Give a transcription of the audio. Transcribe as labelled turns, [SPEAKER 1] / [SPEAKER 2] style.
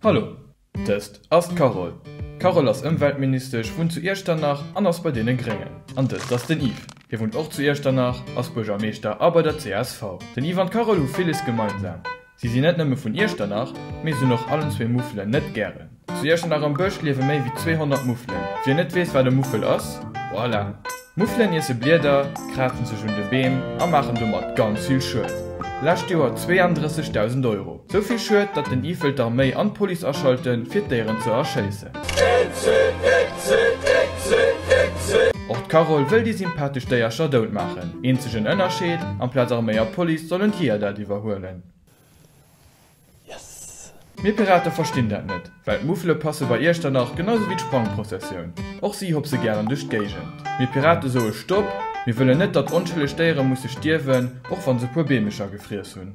[SPEAKER 1] Hallo, dëst ass d'Carole. D'Carole ass Ëmweltministesch, wunnt zu Iechternach an ass bei deene Gréngen. An dëst ass den Yves. Hie wunnt och zu Iechternach, ass Buergermeeschter a bei der csv. Den Yves an d'Carole hu villes gemeinsam. Si sinn net nëmme vun Iechternach, mee se hunn och allen zwee Muffelen net gären. Zu Iechternach am Bësch liewe méi wéi 200 Muffelen. Wien net weess wat e Muffel ass, voilà! Muffelen iesse Blieder, krazen sech un de Beem a maachen domat ganz vill Schued. Lescht Joer 32.000 Euro. Sou vill Schued, datt den Yves wëll d'Arméi an d'Police aschalten, fir d'Déieren ze erschéissen. Och d'Carole wëll déi sympathesch Déiercher dout maachen. Eenzegen Ënnerscheed, Amplaz Arméi a Police sollen d'Jeeër dat iwwerhuelen.
[SPEAKER 2] Yes!
[SPEAKER 1] Mir Pirate verstinn dat net, well d'Muffele passe bei Iechternach genau sou wéi d'Sprangprozessioun. Och si hopse gären duerch d'Géigend. Mir Pirate soe Stopp! Mir wëllen net, datt onschëlleg Déiere musse stierwen, och wa se puer Beemecher gefriess hunn.